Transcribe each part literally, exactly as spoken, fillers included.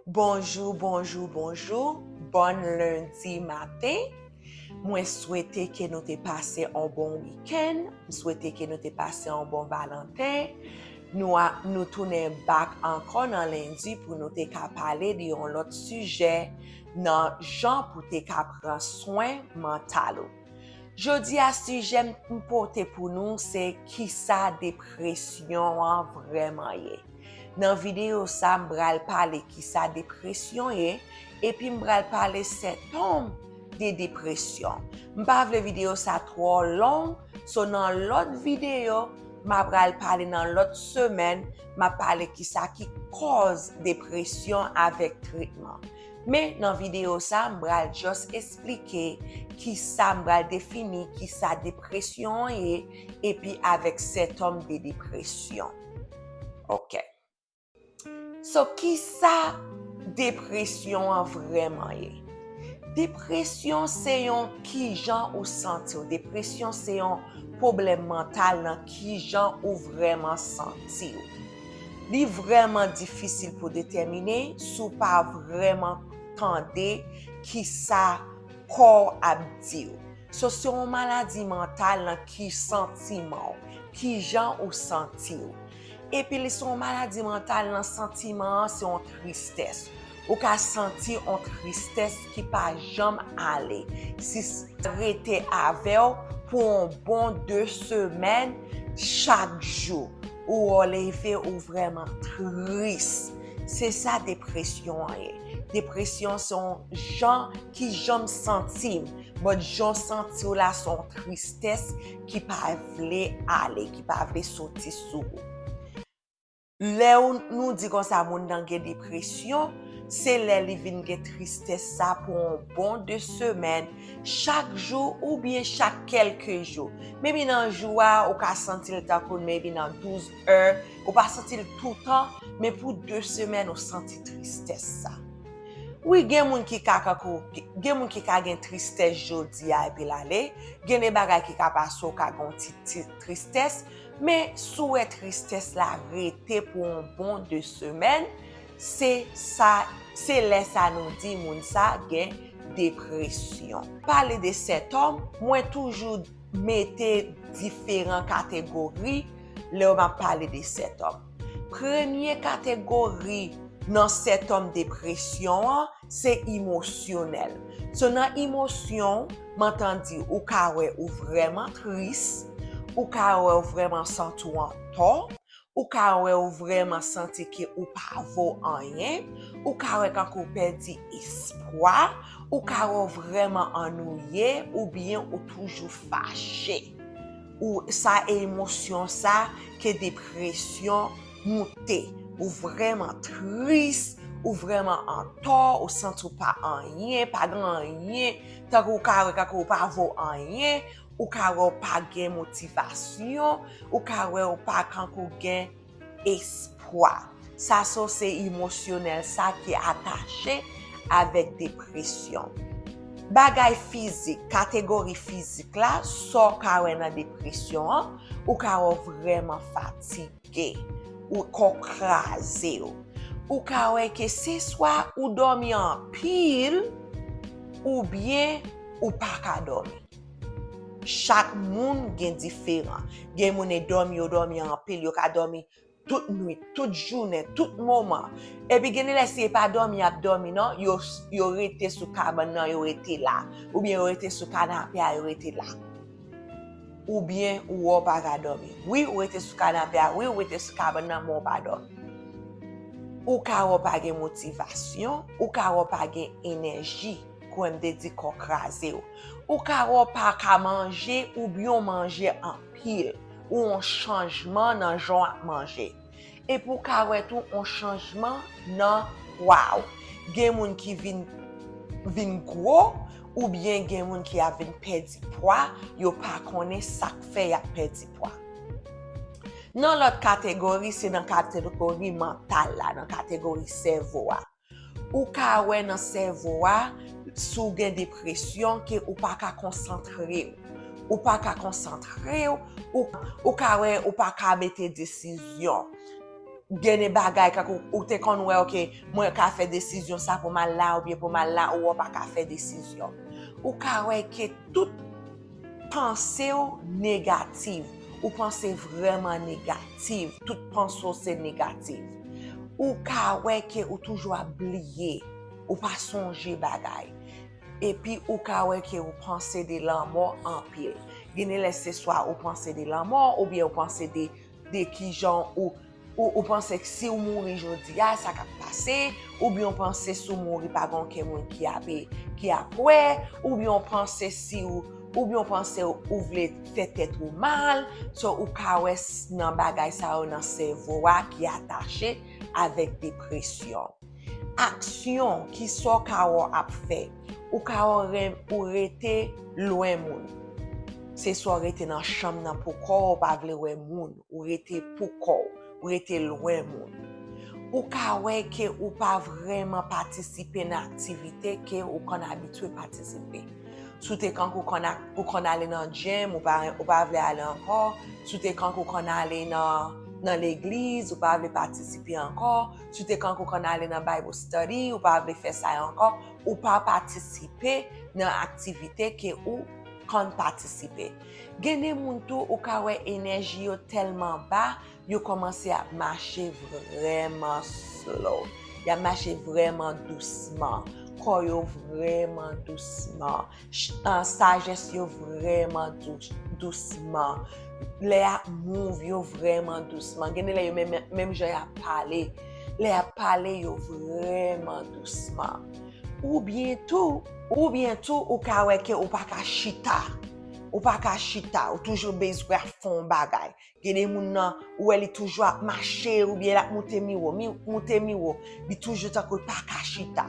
Bonjou, bonjou, bonjou. Bòn lendi maten. Mwen swete ke nou te pase yon bon wikenn. M swete ke nou te pase yon bon Valanten. Nou a, nou tounen back ankò nan lendi pou nou te ka pale de yon lòt sijè nan jan pou te ka pran swen mantal ou. Jodi a, sijè m pote pou nou se kisa depresyon an vrèman ye. Nan videyo sa, m pral pale kisa depresyon ye, epi m pral pale sentòm de depresyon. M pa vle videyo sa twò long, so nan lòt videyo, m a pral pale nan lòt semèn, m a pale kisa ki kòz depresyon avèk tretman. Men nan videyo sa, m pral just esplike kisa, m pral defini kisa depresyon an ye, epi avèk sentòm de depresyon. Ok. So, kisa depresyon an vrèman ye? Depresyon se yon kijan ou santi w. Depresyon se yon pwoblèm mantal nan kijan ou vrèman santi w. Li vrèman difisil pou detèmine si w pa vrèman tande kisa kò w ap di w. So, se yon maladi mantal nan ki santiman w, kijan ou santi w. Epi li se yon maladi mantal nan santiman an, se yon tristès. Ou ka santi yon tristès ki pa janm ale. Si s-, rete avè w pou yon bon de semèn, chak jou, ou wè w leve, ou vrèman tris. Se sa depresyon an ye. Depresyon se yon jan ki jan m santi m. But jan w santi w la se yon tristès ki pa vle ale, ki pa vle soti sou ou. Lè ou, nou di konsa moun nan gen depresyon, se lè li vin gen tristès sa pou yon bon de semèn, chak jou oubyen chak kèlke jou. Maybe nan jou a, ou ka santi l tankou maybe nan douz è, ou pa santi l toutan, men pou de semèn ou santi tristès sa. Wi, gen moun ki ka kankou, gen moun ki ka gen tristès jodi a epi l ale, gen de bagay ki ka pase w ka gen yon ti, ti tristès, men si w wè tristès la rete pou yon bon de semèn, se sa, se lè sa nou di moun sa gen depresyon. Pale de sentòm, mwen toujou mete diferan kategori lè m ap pale de sentòm. Premye kategori nan sentòm depresyon an, se emosyonèl. So, nan emosyon, m antan di, ou ka wè ou vrèman tris, ou ka wè ou vrèman santi w an tò, ou ka wè ou vrèman santi ke ou pa vo anyen, ou ka wè kankou ou pèdi espwa, ou ka wè ou vrèman annwiye, oubyen ou toujou fache. Ou, sa e emosyon sa ke depresyon moute. Ou vrèman tris, ou vrèman an tò, ou santi w pa anyen, pa gen anyen, tankou ou ka wè kankou ou pa vo anyen, ou ka wè ou pa gen motivasyon, ou ka wè ou pa kankou gen espwa. Sa so se emosyonèl sa ki atache avèk depresyon. Bagay fizik, kategori fizik la, sa w ka wè nan depresyon an, ou ka wè w vrèman fatige, ou kò kraze w. Ou ka wè ke se swa ou dòmi anpil, oubyen ou pa ka dòmi. Chak moun gen diferan. Gen moun e dòmi, yo dòmi anpil, yo ka dòmi tout nwit, tout jounen, tout moman. Epi gen de lè si e pa dòmi y ap dòmi non, yo, yo rete sou kabann nan, yo rete la. Oubyen yo rete sou kanape a, yo rete la. Oubyen ou wè w pa ka dòmi. Wi, ou rete sou kanape a, wi, ou rete sou kabann nan, men w pa dòmi. Ou ka wè w pa gen motivasyon, ou ka wè w pa gen enèji, kòm m te di kò kraze w. Ou ka wè w pa ka manje oubyen w manje anpil, ou yon chanjman nan jan w ap manje. Epi w ka wè tou yon chanjman nan pwa w. Gen moun ki vin, vin gwo, oubyen gen moun ki ap vin pèdi pwa, yo pa konnen sa k fè y ap pèdi pwa. Nan lòt kategori, se nan kategori mantal la, nan kategori sèvo a. Ou ka wè nan sèvo a, si w gen depresyon, ke ou pa ka konsantre w. Ou pa ka konsantre w, ou, ou ka wè ou pa ka mete desizyon. gen de bagay, kankou ou te konn wè, ok, mwen ka fè desizyon sa pou m al la oubyen pou m al la, ou wè w pa ka fè desizyon. Ou ka wè ke tout panse w negatif. Ou panse vrèman negatif. Tout panse w se negatif. Ou ka wè ke ou toujou ap bliye. Ou pa sonje bagay. Epi ou ka wè ke ou panse de lanmò anpil. Gen de lè se swa ou panse de lanmò, oubyen ou panse de, de kijan ou, ou, ou panse si w mouri jodi a, sa k ap pase, oubyen ou panse si w mouri pa gen okenn moun ki ap, ki ap wè, oubyen ou panse si w, oubyen ou panse ou vle fè tèt ou mal. So, ou ka wè s-, nan bagay sa yo nan sèvo a ki atache avèk depresyon. Aksyon, kisa w ka wè w ap fè? Ou ka wè w ren-, ou rete lwen moun. Se swa w rete nan chanm nan pou kò w, ou pa vle wè moun, ou rete pou kò w, ou rete lwen moun. Ou ka wè ke ou pa vrèman patisipe nan aktivite ke ou konn abitye patisipe. Si w te kankou konn a-, ou konn ale nan gym, ou pa, ou pa vle ale ankò. Si w te kankou konn ale nan, nan legliz, ou pa vle patisipe ankò. Si w te kankou konn ale nan Bible study, ou pa vle fè sa yo ankò. Ou pa patisipe nan aktivite ke ou konn patisipe. Gen de moun tou, ou ka wè enèji yo tèlman ba, yo kòmanse ap mache vrèman slow. Y ap mache vrèman dousman. Kò yo vrèman dousman. Ch-, ah, sajès yo vrèman dous-, dousman. Lè y ap move yo vrèman dousman. Gen de lè yo menm, menm jan y ap pale. Lè y ap pale yo vrèman dousman. Oubyen tou, oubyen tou ou ka wè ke ou pa ka chita. Ou pa ka chita, ou toujou bezwen ap fè yon bagay. Gen de moun nan, ou wè li toujou ap mache, oubyen l ap moute miwo, mi-, moute miwo. Li toujou tankou l pa ka chita.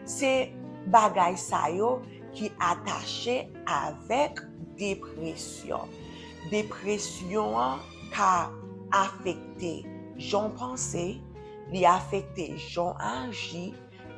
Se bagay sa yo ki atache avèk depresyon. Depresyon an ka afekte jan w panse, li afekte jan w aji,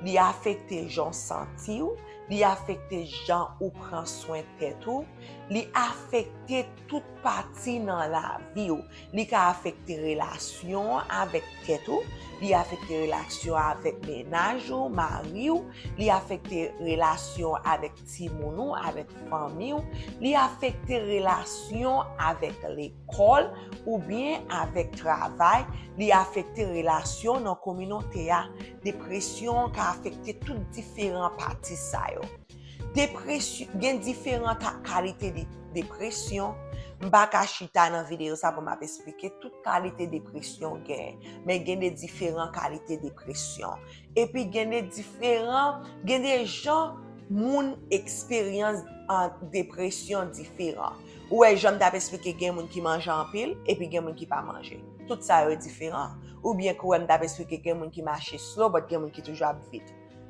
li afekte jan w santi w, li afekte jan ou pran swen tèt ou, li afekte tout pati nan lavi w. Li ka afekte relasyon w avèk tèt ou, li afekte relasyon w avèk mennaj ou, mari w, li afekte relasyon w avèk timoun ou, avèk fanmi w, li afekte relasyon w avèk lekòl oubyen avèk travay, li afekte relasyon w nan kominote a. Depresyon an ka afekte tout diferan pati sa yo. Depresyon, gen diferan ta-, kalite de depresyon. M pa ka chita nan videyo sa pou m ap esplike tout kalite depresyon gen, men gen de diferan kalite depresyon. Epi gen de diferan, gen de jan moun eksperyans an depresyon diferan. Ou wè, jan m t ap esplike, gen moun ki manje anpil, epi gen moun ki pa manje. Tout sa yo diferan. Oubyen ke w wè m t ap esplike, gen moun ki mache slow, but gen moun ki toujou ap vit.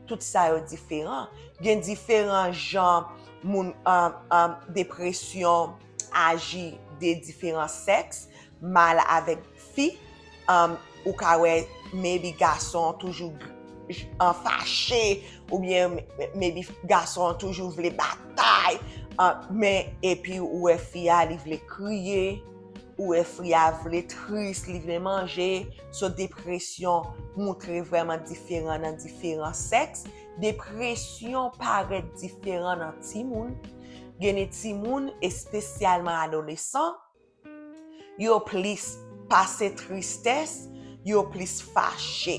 Tout sa yo diferan. Gen diferan jan moun, um, um, depresyon aji de diferan sèks, mal avèk fi. Um, ou ka wè maybe gason an toujou g-, j-, an fache, oubyen m-, maybe gason an toujou vle batay, uh, men epi ou wè fi a li vle kriye, ou wè fi a vle tris, li vle manje. So, depresyon montre vrèman diferan nan diferan sèks. Depresyon parèt diferan nan timoun. Gen de timoun, espesyalman adolesan, yo plis pase tristès, yo plis fache.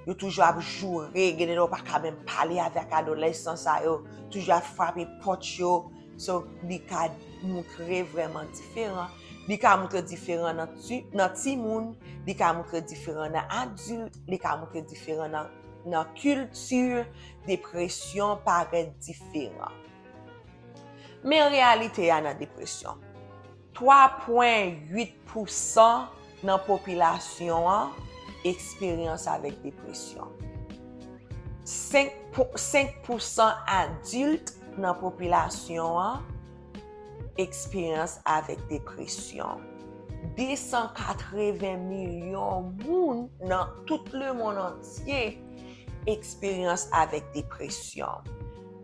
Yo toujou ap joure, gen de lè w pa ka menm pale avèk adolesan sa yo, toujou ap frape pòt yo. So, li ka montre vrèman diferan. Li ka montre diferan nan ti, nan timoun, li ka montre diferan nan adilt, li ka montre diferan nan, nan kilti. Depresyon parèt diferan. Men reyalite a nan depresyon. Twa pwen uit pousan nan popilasyon an eksperyans avèk depresyon. Senk pou-, senk pousan adilt nan popilasyon an eksperyans avèk depresyon. De san katreven milyon moun nan tout lemonn antye eksperyans avèk depresyon.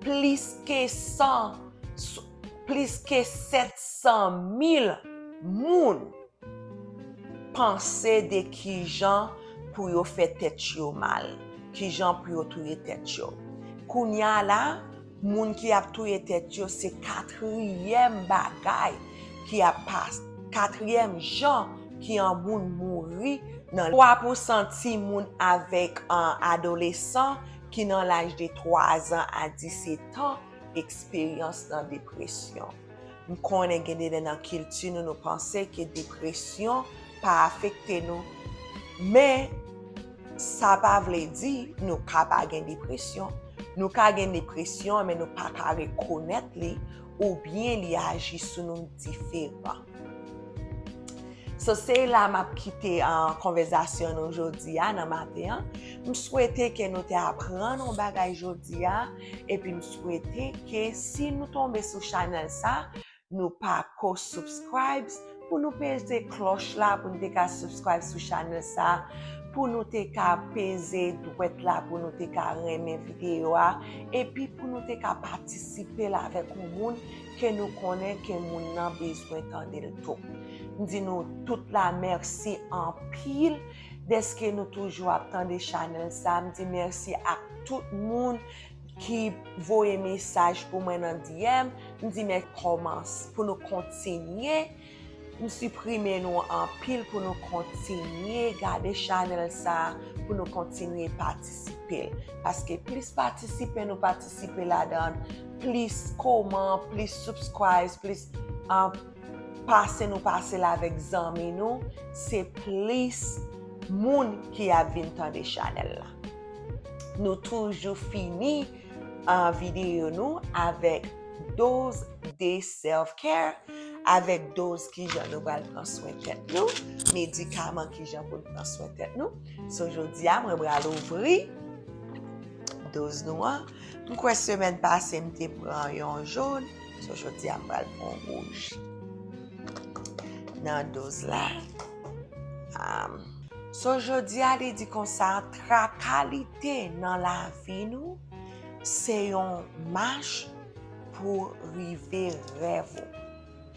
Plis ke san, plis ke sèt san mil moun panse de kijan pou yo fè tèt yo mal, kijan pou yo touye tèt yo. Kounye a la, moun ki ap touye tèt yo se katriyèm bagay ki ap pas, katriyèm jan ki an moun mouri nan. Twa pousan timoun avèk an adolesan ki nan laj de twa zan a disèt an eksperyans nan depresyon. M konnen gen de lè nan kilti nou, nou panse ke depresyon pa afekte nou, men sa pa vle di nou ka pa gen depresyon. Nou ka gen depresyon, men nou pa ka rekonèt li, oubyen li aji sou nou diferan. So, se la m ap kite uh, konvèsasyon nou jodi a nan maten an. M swete ke nou te aprann yon bagay jodi a, epi m swete ke si nou tonbe sou chanèl sa, nou pa ko subscribes, pou nou peze klòch la, pou nou te ka subscribe sou chanèl sa, pou nou te ka peze dwèt la, pou nou te ka renmen videyo a, epi pou nou te ka patisipe l avèk yon moun ke nou konnen ke moun nan bezwen tande l tou. M di nou tout la mèsi anpil dèske nou toujou ap tande chanèl sa. M di mèsi ak tout moun ki voye mesaj pou mwen nan D M. M di mèsi kòmans pou nou kontinye. M siprime nou anpil pou nou kontinye gade chanèl sa, pou nou kontinye patisipe l. Paske plis patisipe nou patisipe ladan, plis kòman, plis subscribes, plis uh, pase nou pase l avèk zanmi nou, se plis moun ki ap vin tande chanèl la. Nou toujou fini uh, videyo nou avèk doz de self-care, avèk doz kijan nou pral pran swen tèt nou, medikaman kijan pou n pran swen tèt nou. So, jodi a, mwen pral ouvri doz nou an. M kwè semèn pase, m te pran yon jòn. So, jodi a, m pral pran wouj. Nan doz la. Um, so, jodi a, li di konsa, twa kalite nan lavi nou, se yon mach pou rive rèv ou.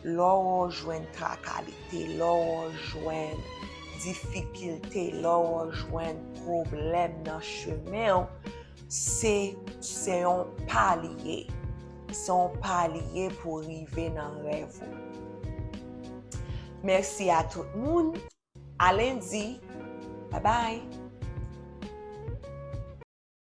Lè w jwenn twa kalite, lè w jwenn difikilte, lè w jwenn pwoblèm nan chemen w, se, se yon pa li ye. Se yon pa li ye pou rive nan rèv ou. Mèsi a tout moun. A lendi. Bye bye.